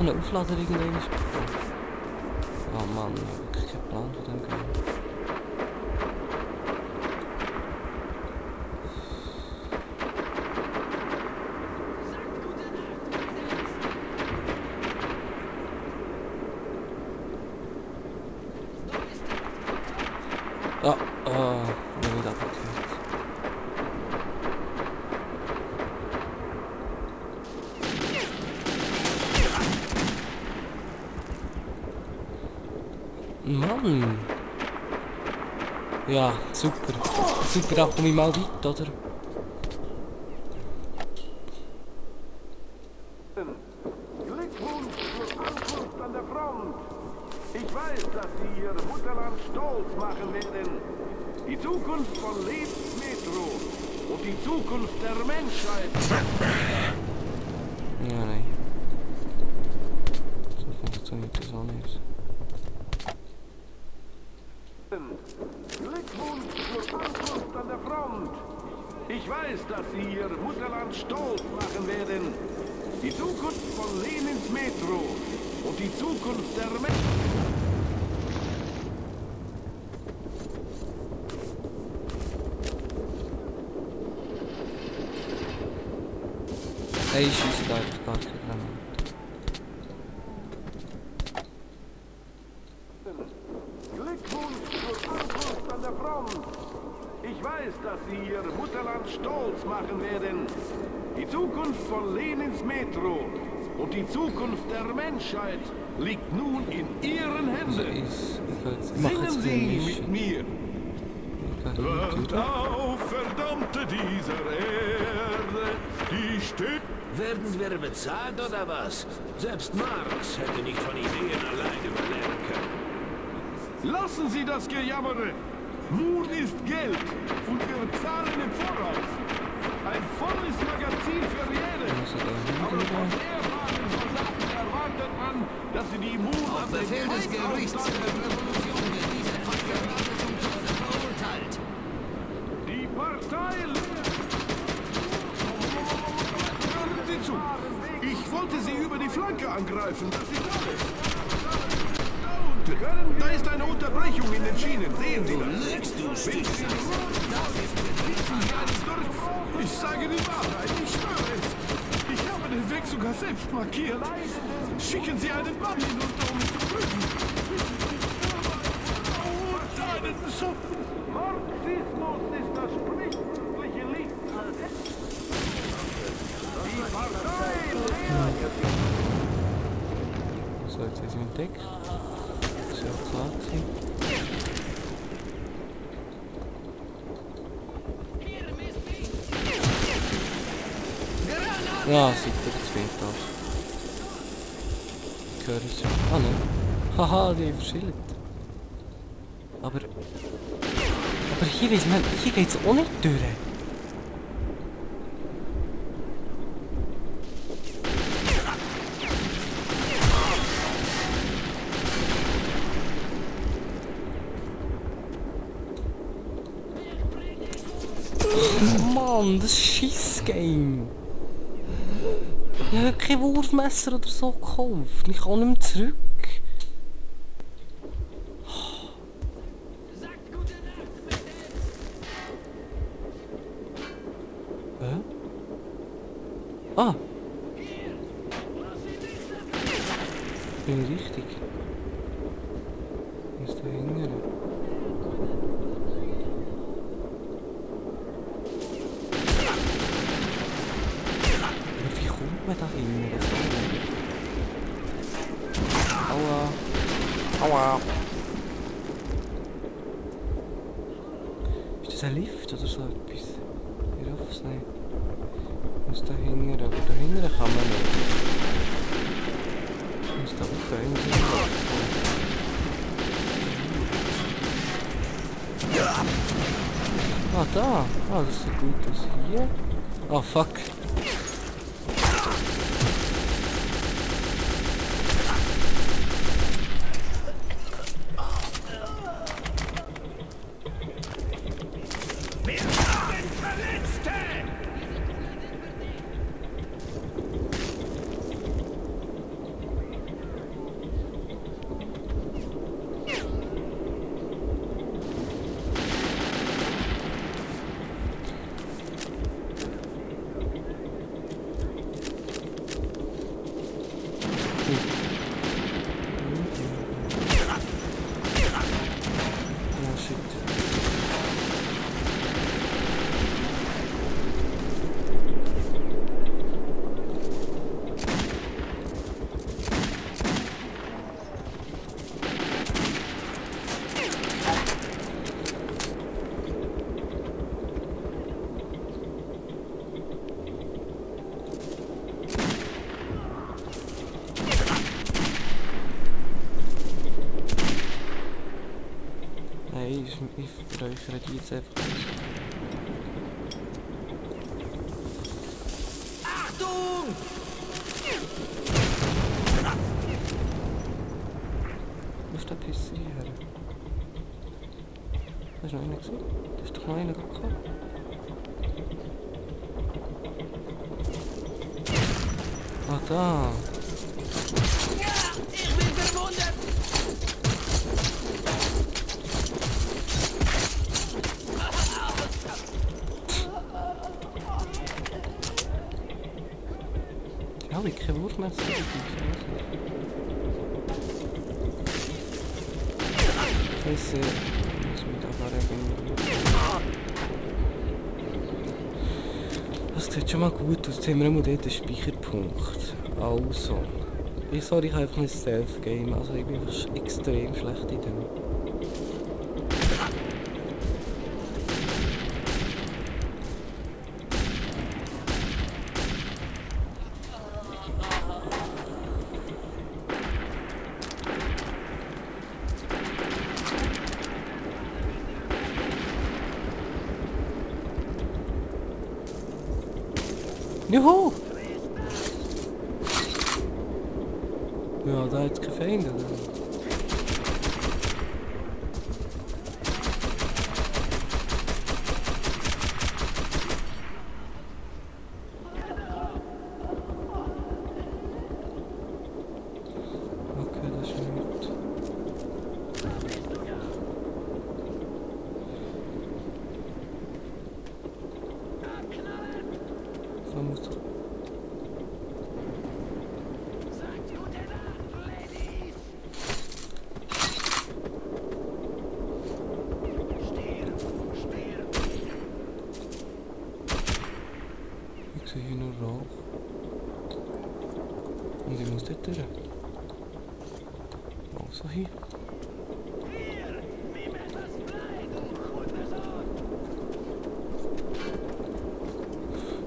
so einen Auflader irgendwann ist. Oh Mann, ich habe wirklich keinen Plan von dem Game. Ja, nicht abgeklärt. Mann! Ja, super. Super, da komme ich mal weit, oder? Glückwunsch zur Ankunft an der Front. Ich weiß, dass Sie Ihr Mutterland stolz machen werden. Die Zukunft von Leeds Metro und die Zukunft der Menschheit. Ja, nein. So funktioniert das auch nicht. Glückwunsch zur Ankunft an der Front. Ich weiß, dass Sie Ihr Mutterland stolz machen werden. Die Zukunft von Lenins Metro und die Zukunft der Menschheit. Ey, ich schieße da einfach gar nicht dran. Glückwunsch zur Ankunft an der Front. Ich weiß, dass Sie Ihr Mutterland stolz machen werden. Die Zukunft von Lenins Metro und die Zukunft der Menschheit liegt nun in Ihren Händen. Singen Sie mit mir. Wacht auf, Verdammte dieser Erde, die steht. Werden wir bezahlt oder was? Selbst Marx hätte nicht von Ideen allein überleben können. Lassen Sie das Gejammere. Mut ist Geld und wir zahlen im Voraus. Ein volles Magazin für jeden. Aber von erfahrenen Soldaten erwartet man, dass sie die Mut auf Befehl des Gerichts der Revolution wird dieser Konföderate zum Tode verurteilt. Die Partei Hören Sie zu. Ich wollte Sie über die Flanke angreifen. Das ist alles. Da ist eine Unterbrechung in den Schienen. Sehen Sie das? Ich sage die Wahrheit. Ich schwöre es. Ich habe den Weg sogar selbst markiert. Schicken Sie einen Mann hinunter, um mich zu prüfen. Marxismus ist das sprichwörtliche Licht. Die Partei So, jetzt ist sie entdeckt. Das ist ja klar gewesen. Ja, super, jetzt bin ich da. Ich höre es. Ah, nein. Haha, die verschillt. Aber hier weiss man, hier geht es auch nicht durch. Mann, das Scheiss-Game. Ich habe kein Wurfmesser oder so gekauft. Ich kann nicht mehr zurück. Hä? Ah! Bin ich richtig? Ist da hinten? Wie kommt man da hin? Aua! Aua! Ist das ein Lift oder so etwas? Ich hoffe es nicht. Muss da hinten, aber da hinten kann man nicht. Ich muss da auf der Insel. Ah, da! Ah, das sieht gut aus. Hier? Oh, fuck! Ich räuchere die jetzt einfach. Achtung! Wo ist der Pisser her? Da ist noch einer gesehen. Da ist doch noch einer gekommen. Ah, da. Ich bin verwundet! Ja, ich habe keine Wurfmesser. Scheiße. Ich muss mich da regenerieren. Das sieht schon mal gut aus. Jetzt haben wir immer dort einen Speicherpunkt. Also. Ich habe einfach ein Stealth-Game. Also ich bin einfach extrem schlecht in dem. Juhu! Ja, da hat es keine Feinde. Okay, das ist gut. Da muss doch. Ich sehe hier nur Rauch. Und ich muss dort durch. Also hier.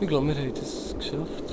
Ich glaube, wir haben das geschafft.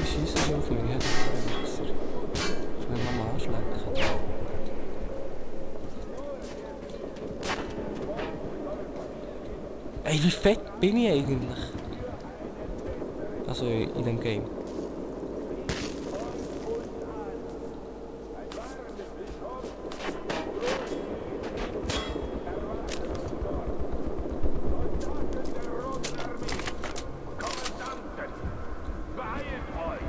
Ich schieße schon auf mich, ich hätte einen Wichser. Ich will mal anschlecken. Ey, wie fett bin ich eigentlich? Also in dem Game. Kommandanten, beeilt euch!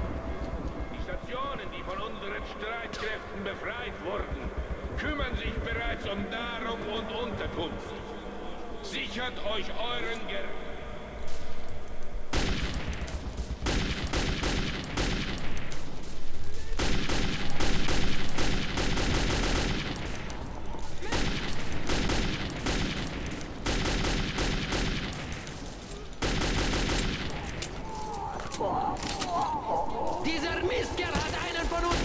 Die Stationen, die von unseren Streitkräften befreit wurden, kümmern sich bereits um Nahrung und Unterkunft. Sichert euch euren Dieser Mistkerl hat einen von uns!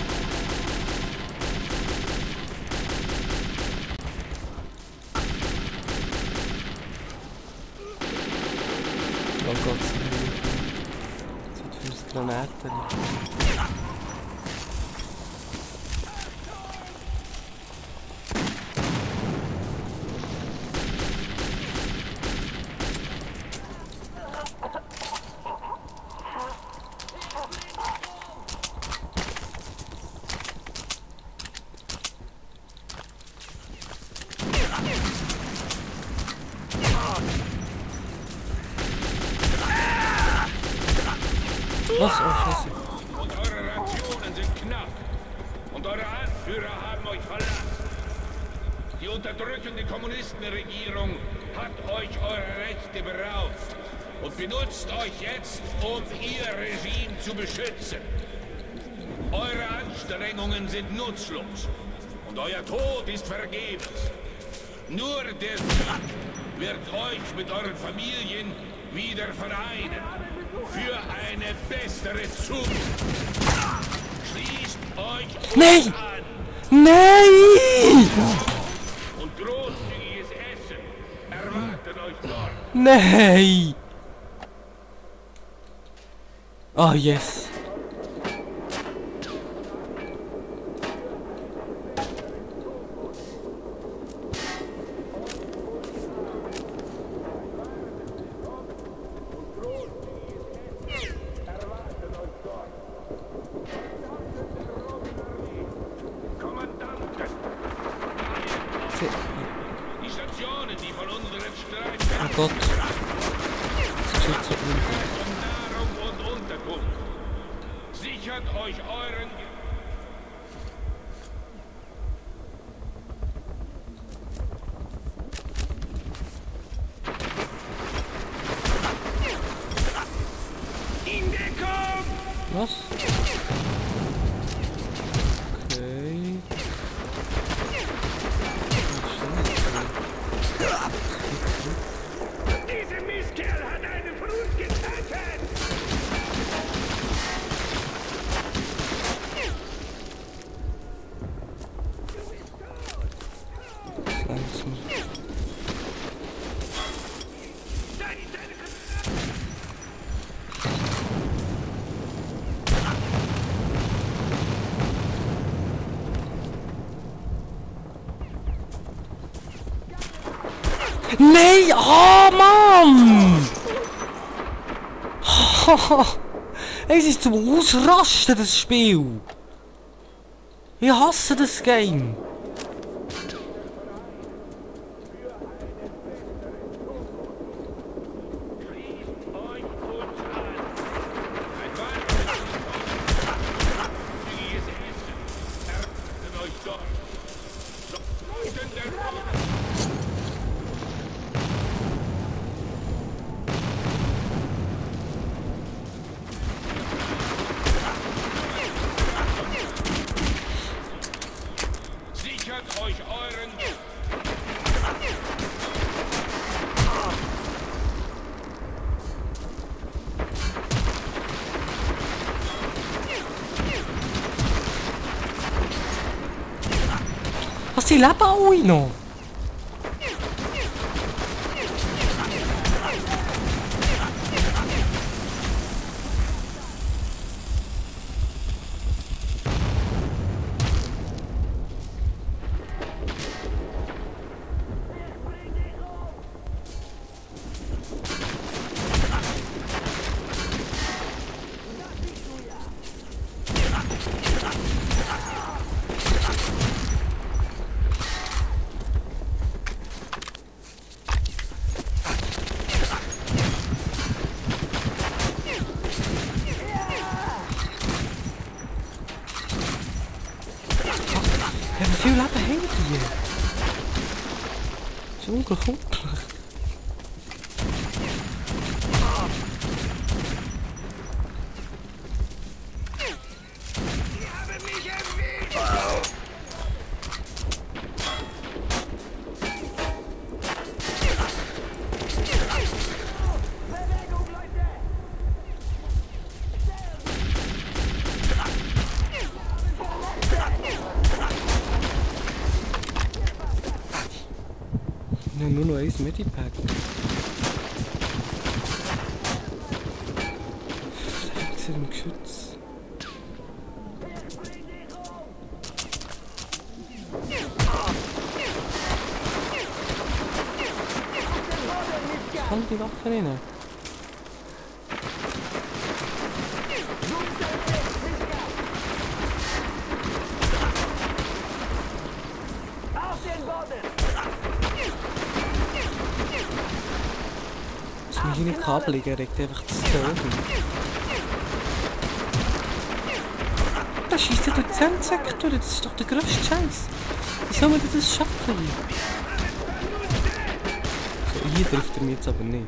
Oh Gott, Zeit fürs Granaten. Was? Oh, Scheiße. Und eure Rationen sind knapp. Und eure Anführer haben euch verlassen. Die unterdrückende Kommunistenregierung hat euch eure Rechte beraubt und benutzt euch jetzt, um ihr Regime zu beschützen. Eure Anstrengungen sind nutzlos und euer Tod ist vergebens. Nur der Sieg wird euch mit euren Familien wieder vereinen. Für eine bessere Zukunft. Schließt euch Nein! an. Nein! Und großzügiges Essen erwartet euch dort. Nein! Ah, yes. Kommandanten, die Stationen, die von unseren Oh Streitkräften Gott. Das tut so ungut. um Nahrung und Unterkunft. Sichert euch euren... In Deckung! Was? Okay. Dieser Mistkerl hat einen von uns getötet! Langsam. Nein! Oh Mann! Es ist zum Ausrasten, das Spiel! Ich hasse das Game! Schließt euch uns an! Ein weiteres großzügiges Essen erwartet euch dort. Leuten der Roten! Sichert euch euren... Was, die leben alle noch? Ja, wie viel Leben haben die? Das ist unglaublich. Ich habe nur noch ein Medipack. Ich sehe im Geschütz. Kann die Waffe rein? Das muss ich nicht Kabel legen, regt einfach das Toten. Da schießt er durch den Sandsektor, das ist doch der grösste Scheiß. Wie soll man das schaffen? So, hier trifft er mich jetzt aber nicht.